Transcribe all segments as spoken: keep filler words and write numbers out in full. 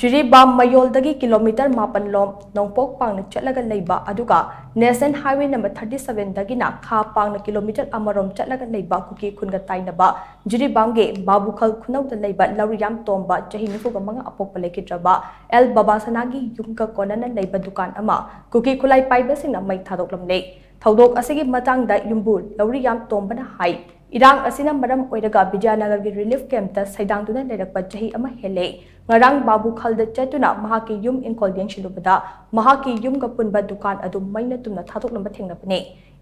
Jiribam ꯃꯌꯣꯜꯗꯒꯤ kilometre ꯃꯥꯄꯟ ꯂꯣꯝ ꯅꯣꯡꯄꯣꯛ ꯄꯥꯡꯅ ꯆꯠꯂꯒ ꯂꯩꯕ, ꯑꯗꯨꯒ National Highway number thirty seven ꯗꯒꯤꯅ ꯈꯥ ꯄꯥꯡꯅ ꯀꯤꯂꯣꯃꯤꯇꯔ ꯑꯃꯔꯣꯝ ꯆꯠꯂꯒ ꯂꯩꯕ ꯀꯨꯀꯤ ꯈꯨꯟꯒ ꯇꯥꯏꯅꯕ ꯖꯤꯔꯤꯕꯥꯝꯒꯤ ꯕꯥꯕꯨꯈꯜ ꯈꯨꯅꯧꯗ ꯂꯩꯕ ꯂꯧꯔꯤꯌꯥꯝ ꯇꯣꯝꯕ, ꯆꯍꯤ ꯅꯤꯐꯨꯒ ꯃꯉꯥ, ꯑꯄꯣꯛꯄ ꯂꯩꯈꯤꯗ꯭ꯔꯕ ꯑꯦꯜ ꯕꯕꯥꯁꯅꯥꯒꯤ ꯌꯨꯝꯒ ꯀꯣꯟꯅꯅ ꯂꯩꯕ ꯗꯨꯀꯥꯟ ꯑꯃ ꯀꯨꯀꯤ ꯈꯨꯠꯂꯥꯏ ꯄꯥꯏꯕꯁꯤꯡꯅ ꯃꯩ ꯊꯥꯗꯣꯛꯂꯝꯂꯦ꯫ ꯊꯧꯗꯣꯛ ꯑꯁꯤꯒꯤ ꯃꯇꯥꯡꯗ ꯌꯨꯝꯕꯨ ꯂꯧꯔꯤꯌꯥꯝ ꯇꯣꯝꯕꯅ ꯍꯥꯏ, ꯏꯔꯥꯡ ꯑꯁꯤꯅ ꯃꯔꯝ ꯑꯣꯏꯔꯒ ꯕꯤꯗ꯭ꯌꯥꯅꯒꯔꯒꯤ relief camp ꯇ ꯁꯩꯗꯥꯡꯗꯨꯅ ꯂꯩꯔꯛꯄ ꯆꯍꯤ ꯑꯃ ꯍꯦꯜꯂꯦ꯫ ꯉꯔꯥꯡ ꯕꯥꯕꯨꯈꯜꯗ ꯆꯠꯇꯨꯅ ꯃꯍꯥꯛꯀꯤ ꯌꯨꯝ ꯏꯪꯈꯣꯜ ꯌꯦꯡꯁꯤꯜꯂꯨꯕꯗ ꯃꯍꯥꯛꯀꯤ ꯌꯨꯝꯒ ꯄꯨꯟꯕ ꯗꯨꯀꯥꯟ ꯑꯗꯨ ꯃꯩꯅ ꯇꯨꯝꯅ ꯊꯥꯗꯣꯛꯂꯝꯕ ꯊꯦꯡꯅꯕꯅꯤ꯫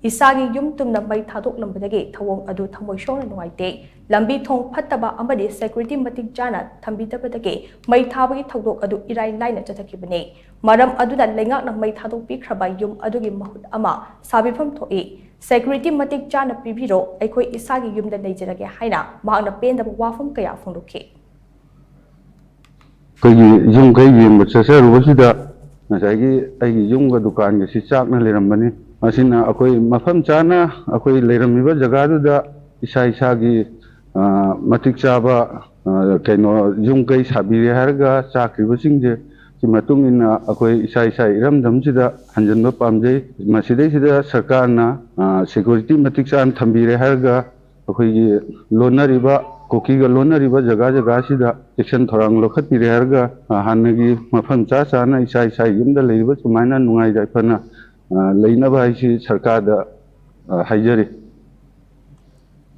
ꯏꯁꯥꯒꯤ ꯌꯨꯝ ꯇꯨꯝꯅ ꯃꯩ ꯊꯥꯗꯣꯛꯂꯝꯕꯗꯒꯤ ꯊꯧꯑꯣꯡ ꯑꯗꯨ ꯊꯃꯣꯏ ꯁꯣꯛꯅ ꯅꯨꯡꯉꯥꯏꯇꯦ꯫ ꯂꯝꯕꯤ ꯊꯣꯡ ꯐꯠꯇꯕ ꯑꯃꯗꯤ security ꯃꯇꯤꯛ ꯆꯥꯅ ꯊꯝꯕꯤꯗꯕꯗꯒꯤ ꯃꯩ ꯊꯥꯕꯒꯤ ꯊꯧꯗꯣꯛ ꯑꯗꯨ ꯏꯔꯥꯏ ꯂꯥꯏꯅ ꯆꯠꯊꯈꯤꯕꯅꯤ꯫ ꯃꯔꯝ ꯑꯗꯨꯅ ꯂꯩꯉꯥꯛꯅ ꯃꯩ ꯊꯥꯗꯣꯛꯄꯤꯈ꯭ꯔꯕ ꯌꯨꯝ ꯑꯗꯨꯒꯤ ꯃꯍꯨꯠ ꯑꯃ ꯁꯥꯕꯤꯐꯝ ꯊꯣꯛꯏ꯫ Security ꯃꯇꯤꯛ ꯆꯥꯅ ꯄꯤꯕꯤꯔꯣ, ꯑꯩꯈꯣꯏ ꯏꯁꯥꯒꯤ ꯌꯨꯝꯗ ꯂꯩꯖꯔꯒꯦ ꯍꯥꯏꯅ ꯃꯍꯥꯛꯅ ꯄꯦꯟꯗꯕ ꯋꯥꯐꯝ ꯀꯌꯥ ꯐꯣꯡꯗꯣꯛꯈꯤ꯫ ꯑꯩꯈꯣꯏꯒꯤ ꯌꯨꯝ ꯀꯩ ꯌꯦꯡꯕ ꯆꯠꯆꯔꯨꯕꯁꯤꯗ ꯉꯁꯥꯏꯒꯤ ꯑꯩꯒꯤ ꯌꯨꯝꯒ ꯗꯨꯀꯥꯟꯒꯁꯤ ꯆꯥꯛꯅ ꯂꯩꯔꯝꯕꯅꯤ꯫ ꯃꯁꯤꯅ ꯑꯩꯈꯣꯏ ꯃꯐꯝ ꯆꯥꯅ ꯑꯩꯈꯣꯏ ꯂꯩꯔꯝꯃꯤꯕ ꯖꯒꯥꯗꯨꯗ ꯏꯁꯥ ꯏꯁꯥꯒꯤ, ꯑ, ꯃꯇꯤꯛ ꯆꯥꯕ, ꯑ, ꯀꯩꯅꯣ, ꯌꯨꯝ ꯀꯩ ꯁꯥꯕꯤꯔꯦ ꯍꯥꯏꯔꯒ ꯆꯥꯛꯈ꯭ꯔꯤꯕꯁꯤꯡꯁꯦ ꯁꯤ ꯃꯇꯨꯡ ꯏꯟꯅ ꯑꯩꯈꯣꯏ ꯏꯁꯥ ꯏꯁꯥ ꯏꯔꯝꯗꯝꯁꯤꯗ ꯍꯟꯖꯤꯟꯕ ꯄꯥꯝꯖꯩ꯫ ꯃꯁꯤꯗꯩꯁꯤꯗ ꯁꯔꯀꯥꯔꯅ, ꯑ, security ꯃꯇꯤꯛ ꯆꯥꯅ ꯊꯝꯕꯤꯔꯦ ꯍꯥꯏꯔꯒ ꯑꯩꯈꯣꯏꯒꯤ ꯂꯣꯟꯅꯔꯤꯕ, ꯀꯨꯀꯤꯒ ꯂꯣꯟꯅꯔꯤꯕ ꯖꯒꯥ ꯖꯒꯥꯁꯤꯗ ꯆꯦꯛꯁꯤꯟ ꯊꯧꯔꯥꯡ ꯂꯧꯈꯠꯄꯤꯔꯦ ꯍꯥꯏꯔꯒ, ꯑ, ꯍꯥꯟꯅꯒꯤ ꯃꯐꯝ ꯆꯥ ꯆꯥꯅ ꯏꯁꯥ ꯏꯁꯥ ꯌꯨꯝꯗ ꯂꯩꯔꯤꯕ ꯁꯨꯃꯥꯏꯅ ꯅꯨꯡꯉꯥꯏ ꯌꯥꯏꯐꯅ, ꯑ, ꯂꯩꯅꯕ ꯍꯥꯏꯁꯤ ꯁꯔꯀꯥꯔꯗ, ꯑ, ꯍꯥꯏꯖꯔꯤ꯫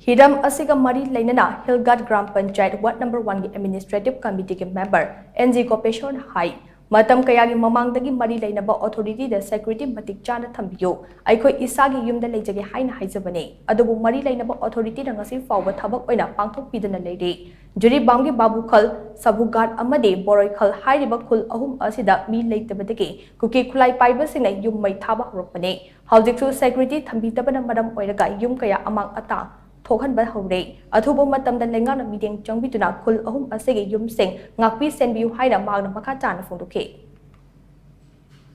ꯍꯤꯔꯝ ꯑꯁꯤꯒ ꯃꯔꯤ ꯂꯩꯅꯅ Hill Guard Gram Panchayat Ward number one ꯒꯤ administrative committee ꯒꯤ member N G ꯒꯣꯄꯦꯁꯣꯔꯅ ꯍꯥꯏ, ꯃꯇꯝ ꯀꯌꯥꯒꯤ ꯃꯃꯥꯡꯗꯒꯤ ꯃꯔꯤ ꯂꯩꯅꯕ authority ꯗ security ꯃꯇꯤꯛ ꯆꯥꯅ ꯊꯝꯕꯤꯌꯨ, ꯑꯩꯈꯣꯏ ꯏꯁꯥꯒꯤ ꯌꯨꯝꯗ ꯂꯩꯖꯒꯦ ꯍꯥꯏꯅ ꯍꯥꯏꯖꯕꯅꯤ, ꯑꯗꯨꯕꯨ ꯃꯔꯤ ꯂꯩꯅꯕ authority ꯅ ꯉꯁꯤ ꯐꯥꯎꯕ ꯊꯕꯛ ꯑꯣꯏꯅ ꯄꯥꯡꯊꯣꯛꯄꯤꯗꯅ ꯂꯩꯔꯤ꯫ ꯖꯤꯔꯤꯕꯥꯝꯒꯤ ꯕꯥꯕꯨꯈꯜ, ꯁꯕꯨꯒꯥꯠ ꯑꯃꯗꯤ ꯕꯣꯔꯣꯏꯈꯜ ꯍꯥꯏꯔꯤꯕ ꯈꯨꯜ ꯑꯍꯨꯝ ꯑꯁꯤꯗ ꯃꯤ ꯂꯩꯇꯕꯗꯒꯤ ꯀꯨꯀꯤ ꯈꯨꯠꯂꯥꯏ ꯄꯥꯏꯕꯁꯤꯡꯅ ꯌꯨꯝ ꯃꯩ ꯊꯥꯕ ꯍꯧꯔꯛꯄꯅꯤ꯫ ꯍꯧꯖꯤꯛꯁꯨ security ꯊꯝꯕꯤꯗꯕꯅ ꯃꯔꯝ ꯑꯣꯏꯔꯒ ꯌꯨꯝ ꯀꯌꯥ ꯑꯃꯥꯡ ꯑꯇꯥ ꯊꯣꯛꯍꯟꯕ ꯍꯧꯔꯦ꯫ ꯑꯊꯨꯕ ꯃꯇꯝꯗ ꯂꯩꯉꯥꯛꯅ ꯃꯤꯠꯌꯦꯡ ꯆꯪꯕꯤꯗꯨꯅ ꯈꯨꯜ ꯑꯍꯨꯝ ꯑꯁꯤꯒꯤ ꯌꯨꯝꯁꯤꯡ ꯉꯥꯛꯄꯤ ꯁꯦꯟꯕꯤꯌꯨ ꯍꯥꯏꯅ ꯃꯍꯥꯛꯅ ꯃꯈꯥ ꯇꯥꯅ ꯐꯣꯡꯗꯣꯛꯈꯤ꯫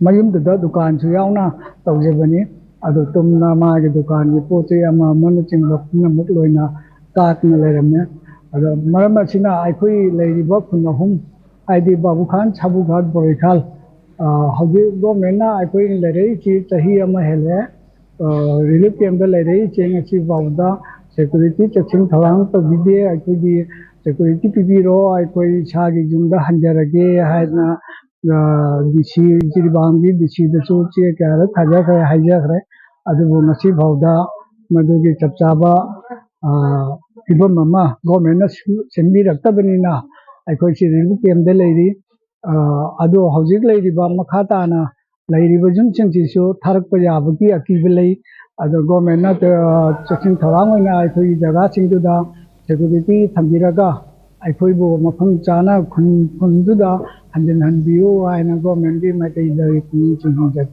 ꯃꯌꯨꯝꯗꯨꯗ ꯗꯨꯀꯥꯟꯁꯨ ꯌꯥꯎꯅ ꯇꯧꯖꯕꯅꯤ꯫ ꯑꯗꯨ ꯇꯨꯝꯅ ꯃꯥꯒꯤ ꯗꯨꯀꯥꯟꯒꯤ ꯄꯣꯠ ꯆꯩ ꯑꯃ ꯑꯃꯅꯆꯤꯡꯕ ꯄꯨꯝꯅꯃꯛ ꯂꯣꯏꯅ ꯀꯥꯛꯇꯨꯅ ꯂꯩꯔꯝꯃꯦ꯫ ꯑꯗꯣ ꯃꯔꯝ ꯑꯁꯤꯅ ꯑꯩꯈꯣꯏ ꯂꯩꯔꯤꯕ ꯈꯨꯟ ꯑꯍꯨꯝ ꯍꯥꯏꯗꯤ ꯕꯥꯕꯨꯈꯥꯟ, ꯁꯥꯕꯨꯒꯥꯠ, ꯕꯣꯔꯩꯈꯥꯜ, ꯑ, ꯍꯧꯖꯤꯛ ꯒꯣꯔꯃꯦꯟꯅ ꯑꯩꯈꯣꯏ ꯂꯩꯔꯛꯏꯁꯤ ꯆꯍꯤ ꯑꯃ ꯍꯦꯜꯂꯦ꯫ ꯑ, ꯔꯤꯂꯤꯐ ꯀꯦꯝꯞꯇ ꯂꯩꯔꯛꯏꯁꯦ ꯉꯁꯤ ꯐꯥꯎꯕꯗ ꯁꯦꯀ꯭ꯌꯨꯔꯤꯇꯤ ꯆꯦꯛꯁꯤꯟ ꯊꯧꯔꯥꯡ ꯇꯧꯕꯤꯗꯦ꯫ ꯑꯩꯈꯣꯏꯒꯤ ꯁꯦꯀ꯭ꯌꯨꯔꯤꯇꯤ ꯄꯤꯕꯤꯔꯣ, ꯑꯩꯈꯣꯏ ꯏꯁꯥꯒꯤ ꯌꯨꯝꯗ ꯍꯟꯖꯔꯒꯦ ꯍꯥꯏꯗꯅ, ꯑ, ꯗꯤ ꯁꯤ, ꯖꯤꯔꯤꯕꯥꯝꯒꯤ ꯗꯤ ꯁꯤꯗꯁꯨ ꯆꯦ ꯀꯌꯥꯔꯛ ꯊꯥꯖꯈ꯭ꯔꯦ, ꯍꯥꯏꯖꯈ꯭ꯔꯦ꯫ ꯑꯗꯨꯕꯨ ꯉꯁꯤ ꯐꯥꯎꯗ ꯃꯗꯨꯒꯤ ꯆꯞ ꯆꯥꯕ, ꯑ, ꯐꯤꯕꯝ ꯑꯃ ꯒꯣꯔꯃꯦꯟꯅ ꯁꯤꯟ-, ꯁꯤꯟꯕꯤꯔꯛꯇꯕꯅꯤꯅ ꯑꯩꯈꯣꯏꯁꯤ ꯔꯤꯂꯤꯐ ꯀꯦꯝꯞꯇ ꯂꯩꯔꯤ꯫ ꯑ, ꯑꯗꯣ ꯍꯧꯖꯤꯛ ꯂꯩꯔꯤꯕ ꯃꯈꯥ ꯇꯥꯅ ꯂꯩꯔꯤꯕ ꯌꯨꯝꯁꯤꯡꯁꯤꯁꯨ ꯊꯥꯔꯛꯄ ꯌꯥꯕꯒꯤ ꯑꯀꯤꯕ ꯂꯩ꯫ ꯑꯗꯣ ꯒꯣꯔꯃꯦꯟꯅ, ꯑ, ꯆꯦꯛꯁꯤꯟ ꯊꯧꯔꯥꯡ ꯑꯣꯏꯅ ꯑꯩꯈꯣꯏꯒꯤ ꯖꯒꯥꯁꯤꯡꯗꯨꯗ ꯁꯦꯀ꯭ꯌꯨꯔꯤꯇꯤ ꯊꯝꯕꯤꯔꯒ ꯑꯩꯈꯣꯏꯕꯨ ꯃꯐꯝ ꯆꯥꯅ ꯈꯨꯟ, ꯈꯨꯟꯗꯨꯗ ꯍꯟꯖꯤꯟꯍꯟꯕꯤꯌꯨ ꯍꯥꯏꯅ ꯒꯣꯔꯃꯦꯟꯒꯤ ꯃꯥꯏꯀꯩꯗ ꯑꯩ ꯄꯨꯛꯅꯤꯡ ꯆꯤꯡꯁꯤꯟꯖꯔꯤ꯫